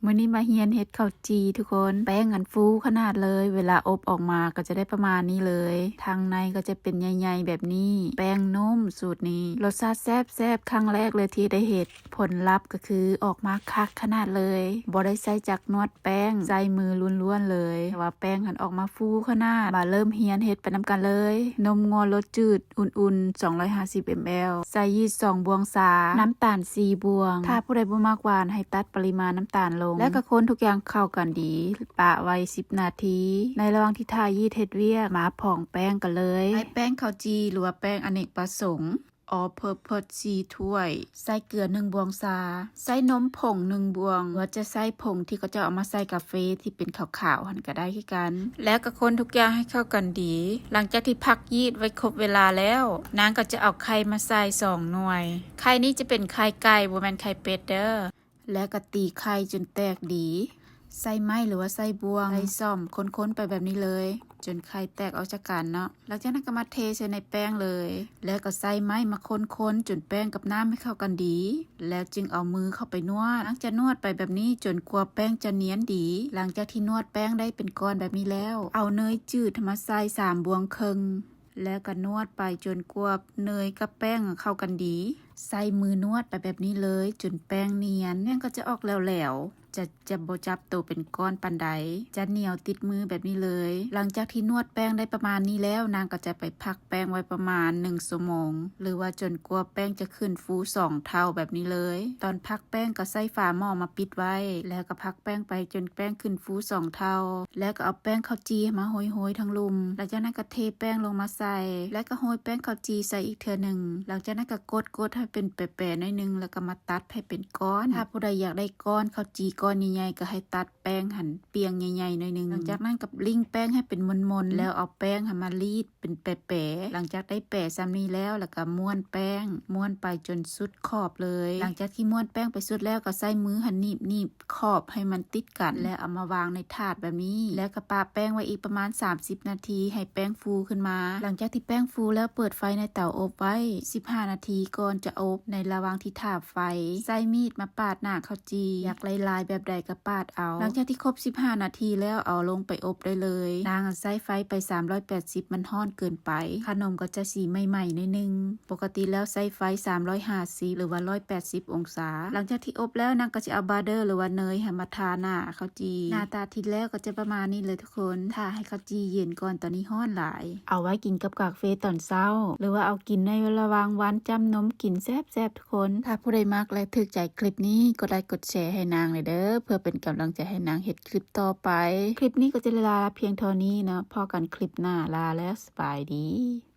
ມື້ນີ້ມາຮຽນເຮັດເຂົ້າຈີ່ທຸກຄົນ. ແປ້ງອັນຟູຂະໜາດເລີຍ, ເວລາອົບອອກມາກໍຈະໄດ້ປະມານນີ້ເລີຍ. ທາງໃນກໍຈະເປັນໃຫຍ່ໆແບບນີ້. ແປ້ງນຸ້ມສູດນີ້. ລົດຊາດແຊບໆ, ຄັ້ງແລກເລີຍທີ່ໄດ້ເຮັດ. ຜົນລັບກໍຄືອອກມາຄັກຂະໜາດເລີຍ. ບໍ່ໄດ້ໃຊ້ຈັກນວດແປ້ງ, ໃຊ້ມືລ້ວນໆເລີຍ. ແຕ່ວ່າແປ້ງຫັ້ນອອກມາຟູຂະໜາດ. ມາເລີ່ມຮຽນເຮັດໄປນຳກັນເລີຍ. ນົມງົວລົດຈືດ ອຸ່ນໆ ສອງຮ້ອຍຫ້າສິບ ml ໃສ່ຢີດສອງບ່ວງຊາ, ນ້ຳຕານສີ່ບ່ວງ. ຖ້າຜູ້ໃດບໍ່ມັກຫວານ ໃຫ້ຕັດປະລິມານນ້ຳຕານລົງ ແລ້ວກໍຄົນທຸກຢ່າງເຂົ້າກັນດີ, ປະໄວ້ສິບນາທີ. ໃນລະຫວ່າງທີ່ຖ້າຢີດເຮັດວຽກ, ມາພອງແປ້ງກັນເລີຍ. ໃຊ້ແປ້ງເຂົ້າຈີ່ ຫຼືວ່າແປ້ງອະເນກປະສົງ All Purpose ສີ່ຖ້ວຍ, ໃສ່ເກືອໜຶ່ງບ່ວງຊາ, ໃສ່ນົມຜົງໜຶ່ງບ່ວງ ຫຼືວ່າຈະໃສ່ຜົງທີ່ເຂົາເຈົ້າເອົາມາໃສ່ກາເຟທີ່ເປັນຂາວໆຫັ້ນກໍໄດ້ຄືກັນ. ແລ້ວກໍຄົນທຸກຢ່າງໃຫ້ເຂົ້າກັນດີ. ຫຼັງຈາກທີ່ພັກຢີດໄວ້ຄົບເວລາແລ້ວ, ນາງກໍຈະເອົາໄຂ່ມາໃສ່ສອງໜ່ວຍ. ໄຂ່ນີ້ຈະເປັນໄຂ່ໄກ່, ບໍ່ແມ່ນໄຂ່ເປັດເດີ້. ແລ້ວກໍຕີໄຂ່ຈົນແຕກດີ. ໃຊ້ໄມ້ ຫຼືວ່າໃຊ້ບ່ວງ, ໃຊ້ສ້ອມ, ຄົນໆໄປແບບນີ້ເລີຍ ຈົນໄຂ່ແຕກອອກຈາກກັນເນາະ. ຫຼັງຈາກນັ້ນກໍມາເທໃສ່ໃນແປ້ງເລີຍ ແລ້ວກໍໃຊ້ໄມ້ມາຄົນໆ ຈົນແປ້ງກັບນ້ຳໃຫ້ເຂົ້າກັນດີ ແລ້ວຈຶ່ງເອົາມືເຂົ້າໄປນວດ. ຫຼັງຈາກນວດໄປແບບນີ້ຈົນກວ່າແປ້ງຈະນຽນດີ. ຫຼັງຈາກທີ່ນວດແປ້ງໄດ້ເປັນກ້ອນແບບນີ້ແລ້ວ, ເອົາເນີຍຈືດມາໃສ່ສາມບ່ວງເຄິ່ງ ແລ້ວກໍນວດໄປຈົນກວ່າເນີຍກັບແປ້ງເຂົ້າກັນດີ. ໃຊ້ມືນວດໄປແບບນີ້ເລີຍຈົນແປ້ງນຽນ. ແປ້ງກໍຈະອອກແຫຼວໆ, ຈະ ຈະບໍ່ຈັບໂຕເປັນກ້ອນປານໃດ, ຈະໜຽວຕິດມືແບບນີ້ເລີຍ. ຫຼັງຈາກທີ່ນວດແປ້ງໄດ້ປະມານນີ້ແລ້ວ, ນາງກໍຈະໄປພັກແປ້ງໄວ້ປະມານໜຶ່ງຊົ່ວໂມງ ຫຼືວ່າຈົນກວ່າແປ້ງຈະຂຶ້ນຟູສອງເທົ່າແບບນີ້ເລີຍ. ຕອນພັກແປ້ງກໍໃຊ້ຝາໝໍ້ມາປິດໄວ້, ແລ້ວກໍພັກແປ້ງໄປຈົນແປ້ງຂຶ້ນຟູສອງເທົ່າ, ແລ້ວກໍເອົາແປ້ງເຂົ້າຈີ່ມາໂຮຍໆທັງລຸ່ມ. ຫຼັງຈາກນັ້ນກໍເທແປ້ງລົງມາໃສ່ ແລ້ວກໍໂຮຍແປ້ງເຂົ້າຈີ່ໃສ່ອີກເທື່ອໜຶ່ງ. ຫຼັງຈາກນັ້ນກໍກົດໆໃຫ້ເປັນແປໆໜ້ອຍໜຶ່ງ ແລ້ວກໍມາຕັດໃຫ້ເປັນກ້ອນ. ຖ້າຜູ້ໃດຢາກໄດ້ກ້ອນເຂົ້າຈີ່ກ້ອນໃຫຍ່ໆ ກໍໃຫ້ຕັດແປ້ງຫັ້ນປ່ຽງໃຫຍ່ໆໜ້ອຍໜຶ່ງ. ຫຼັງຈາກນັ້ນກໍລິ້ງແປ້ງໃຫ້ເປັນມົນໆ ແລ້ວເອົາແປ້ງຫັ້ນມາລີດເປັນແປໆ. ຫຼັງຈາກໄດ້ແປສ່ຳນີ້ແລ້ວ ແລ້ວກໍມ້ວນແປ້ງ, ມ້ວນໄປຈົນສຸດຂອບເລີຍ. ຫຼັງຈາກທີ່ມ້ວນແປ້ງໄປສຸດແລ້ວ ກໍໃຊ້ມືຫັ້ນໜີບໆ ຂອບໃຫ້ມັນຕິດກັນ ແລ້ວເອົາມາວາງໃນຖາດແບບນີ້ ແລ້ວກໍປະແປ້ງໄວ້ອີກປະມານສາມສິບນາທີ ໃຫ້ແປ້ງຟູຂຶ້ນມາ. ຫຼັງຈາກທີ່ແປ້ງຟູແລ້ວ ເປີດໄຟໃນເຕົາອົບໄວ້ສິບຫ້ານາທີກ່ອນຈະອົບ. ໃນລະຫວ່າງທີ່ຖ້າໄຟ, ໃຊ້ມີດມາປາດໜ້າເຂົ້າຈີ່, ຢາກໄດ້ລາຍແບບໃດກໍປາດເອົາ. ຫຼັງຈາກທີ່ຄົບສິບຫ້ານາທີແລ້ວ ເອົາລົງໄປອົບໄດ້ເລີຍ. ນາງໃຊ້ໄຟໄປສາມຮ້ອຍແປດສິບ ມັນຮ້ອນເກີນໄປ, ຂະໜົມກໍຈະສີໃໝ່ໆໜ້ອຍໜຶ່ງ. ປົກກະຕິແລ້ວໃຊ້ໄຟສາມຮ້ອຍຫ້າສິບ ຫຼືວ່າຮ້ອຍແປດສິບອົງສາ. ຫຼັງຈາກທີ່ອົບແລ້ວ ນາງກໍຈະເອົາບາເດີ ຫຼືວ່າເນີຍຫັ້ນມາທາໜ້າເຂົ້າຈີ່. ໜ້າຕາທີ່ແລ້ວກໍຈະປະມານນີ້ເລີຍທຸກຄົນ. ຖ້າໃຫ້ເຂົ້າຈີ່ເຢັນກ່ອນ, ຕອນນີ້ຮ້ອນຫຼາຍ. ເອົາໄວ້ກິນກັບກາເຟຕອນເຊົ້າ ຫຼືວ່າເອົາກິນໃນລະຫວ່າງວັນ ຈ້ຳນົມກິນແຊບໆທຸກຄົນ. ຖ້າຜູ້ໃດມັກ ແລະ ຖືກໃຈຄລິບນີ້, ກົດໄລກົດແຊໃຫ້ນາງແດ່ເດີ້ ເພື່ອເປັນກຳລັງໃຈໃຫ້ນາງເຮັດຄລິບຕໍ່ໄປ. ຄລິບນີ້ກໍຈະລາພຽງເທົ່ານີ້ເນາະ. ພໍ້ກັນຄລິບໜ້າ. ລາແລ້ວ, ສະບາຍດີ.